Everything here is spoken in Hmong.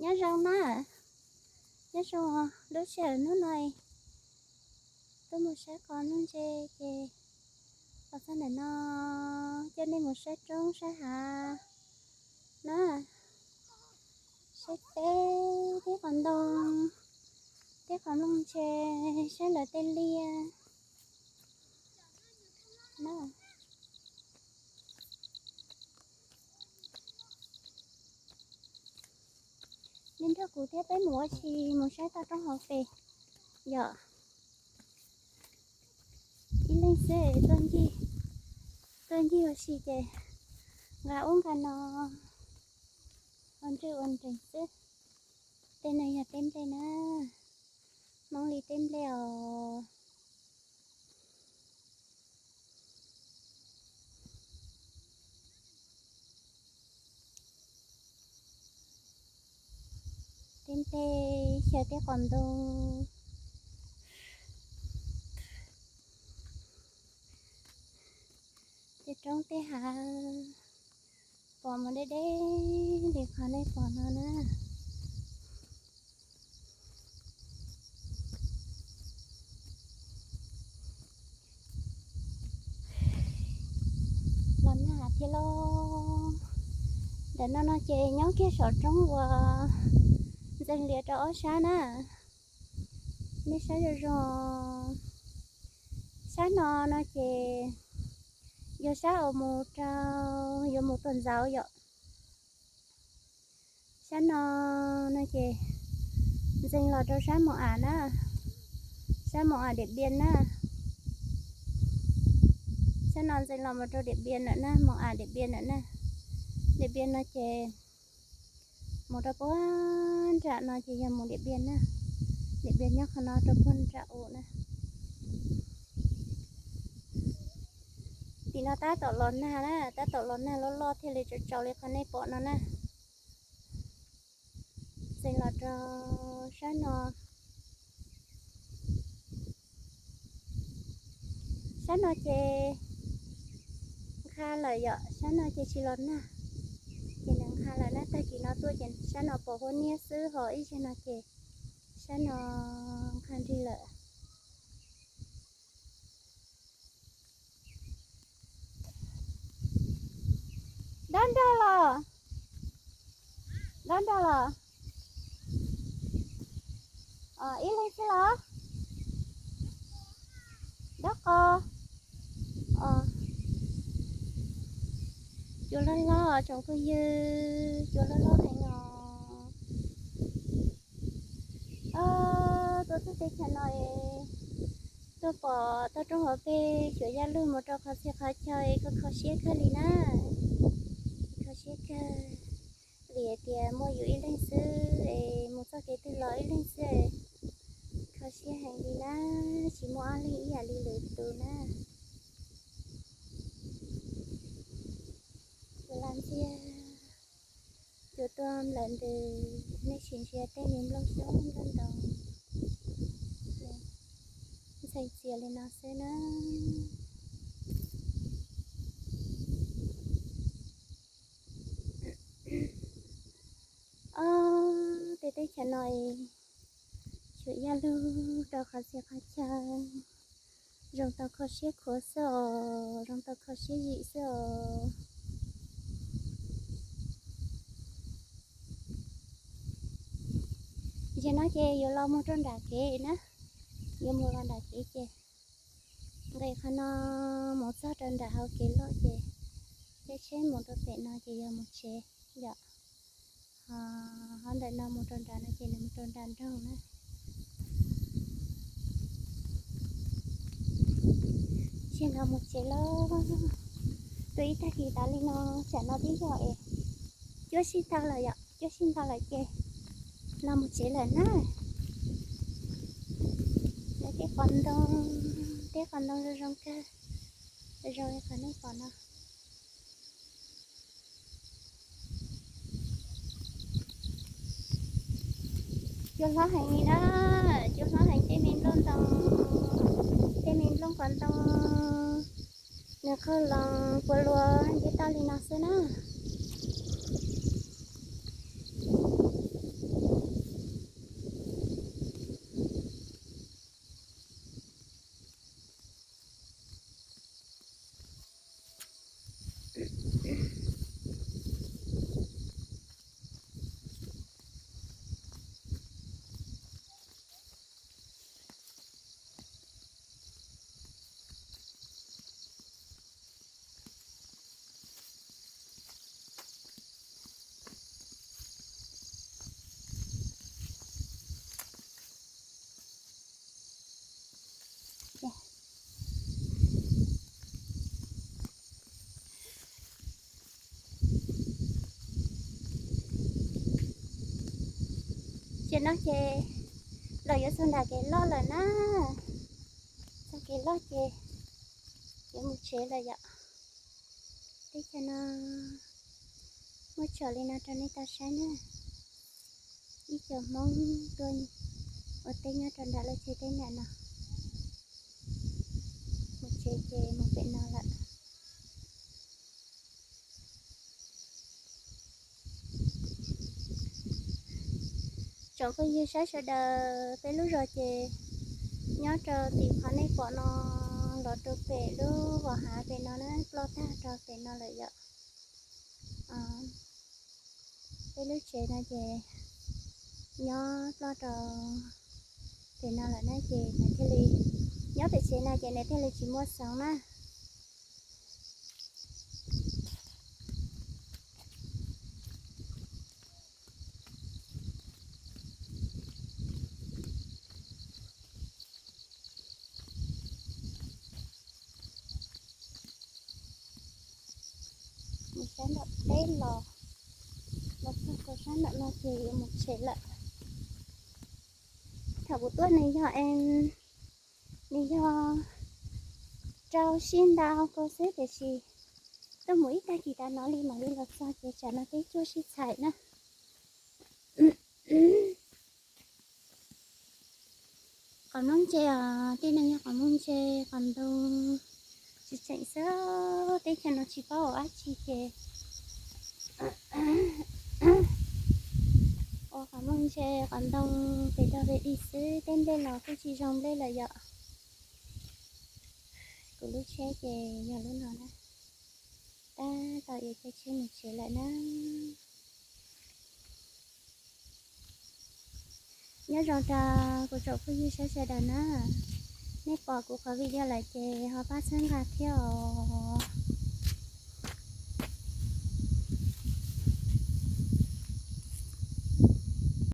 Nyob zoo na, nyob zoo, lub sij hawm hnub no tuaj mus saib qos nplooj ntse ces los txog ntawm no coj nej mus saib roob saib hav na, saib teb, teb qos ntoo, teb qos nplooj ntse, saib lawv tej liaj na. Nej nrog kuv thiab peb mus ua si mus saib toj roob hauv pes yom. Ib leeg xwb tuaj ncig, tuaj ncig ua si ces nqa ub nqa no ua ntsej ua nrees xwb. Tej no yog teb nplej na, Hmoob li teb nplej os. Teb nplej xyaw teb qos ntoo, tej roob tej hav pom mus deb deb li qhov nej pom no na. Los nag thiab lauj. Ntawm no no ces nyob kiag saum roob uas ntxeev lias rau ob sab na. Nej saib zoo zoo. Sab no no ces yog sab uas mus rau, yuav mus tuaj ntxauv yom. Sab no no ces ntxeev los rau sab Moos Am na, sab Moos Am Diam Npiam na. Sab no ntxeev los mus rau Diam Npiam lawm na, Moos Am Diam Npiam lawm na. Diam Npiam no ces mus rau puag nram no ces yog mus Diam Npiam na. Diam Npiam nyob qhov no rau puag nram u na. Tim no tab tom los nag na, tab tom los nag loj loj thiaj li tsaus tsaus li qhov nej pom no na. Ntxeev los rau sab no. Sab no ces nqha lawm yom, sab no ces tsis los nag, ces nws nqha lawm na. Tag kis no tuaj ces sab no pos huab niab xwb, ho ib zaug no ces sab no nqha nrig lawm. Dob nrog los, dob nrog los. Ib leeg xwb los? Dob qos. Cua loj loj tsoom phooj ywg, cua loj loj heev os. Tuaj txog teb chaws no es tuaj pom toj roob hauv pes xyuas yaj lug mus rau qhov txhia qhov chaw es kho kho siab kawg li na. Kho siab kawg, vim hais tias muaj yus ib leeg xwb es mus txoj kev twg los ib leeg xwb, kho siab heev li na, tsis muaj ob leeg ib yam li lwm tus na. Cua laj ntxiag, cua tuaj nplawm ntws, nej sim ntsia tej me nplooj xyoob nplooj ntoo ntxhee txias li no xwb na. Ob, tej teb chaws no es xyuas yaj lug rau qhov txhia qhov chaw, zoo tau kho siab khuav xwb os, zoo tau kho siab zim xwb os. Zaum no ces yuav los mus rau nram kev na, yuav mus los nram kev ces nqes qhov no mus txog rau nram hauv kev loj ces caij tsheb mus rau pem no ces yog mus tsev yom. Ho ntawm no mus rau nram no ces nws mus rau nram nroog na. Tsis nrog mus tsev lawm, tuaj ib tag kis tas li no, tsam no twb yog es cuab sij tag lawm yom, cuab sij tag lawm ces los mus tsev lawm na. Lawv tej qos ntoo, tej qos ntoo zoo zoo kawg, zoo li qhov nej pom no. Cua hlob heev li na, cua hlob heev, tej me nplooj ntoo, tej me nplooj qos ntoo, nws qhov loos puas luas nce toj li no xwb na. Ces no ces los yuav txog nram kev loj lawm na. Txog kev loj ces yuav mus tsev lawm yom. Teb chaws no muaj tsom li no rau nej tau saib na. Ib co Hmoob tuaj ua teb nyob rau nram lub tsev teb nram no. Mus tsev ces mus pem no lawm. Tsoom phooj ywg saib sawv daws, peb lub zos ces nyob rau tim qhov nej pom no los rau pem lub vos hav pem no na, ploj tag rau pem no lawm yom. Peb lub tsev no ces nyob ploj rau pem no lawm na ces nws thiaj li, nyob pem tsev no ces nws thiaj li tsis muaj xoov na. Mus sab nram teb los, los txog rau sab nram no ces yuav mus tsev lawm. Thaum kuv tuaj nws yog, nws yog rau sij ntau kaum xwb tiam sis tuaj mus ib tag kis tas no li mam li los txog ces tsam no peb cuaj sib txhais na. Qos mloog ntse os, tej no yog qos mloog ntse, qos ntoo tsis tseem xwb, teb chaws no tsis paub ua dab tsi ces ua qos mloog ntse qos ntoo pem rau pem dig xwb, tej nplej los kuj tsis zoo nplej lawm yom. Kuv lub tsheb ces yog lub no na, tab tom yuav caij tsheb mus tsev lawm na. Nyob zoo rau kuv tsoom phooj ywg saib sawv daws na, nej pom kuv qhov video lawm ces ho pab txhawb nqa thiab os.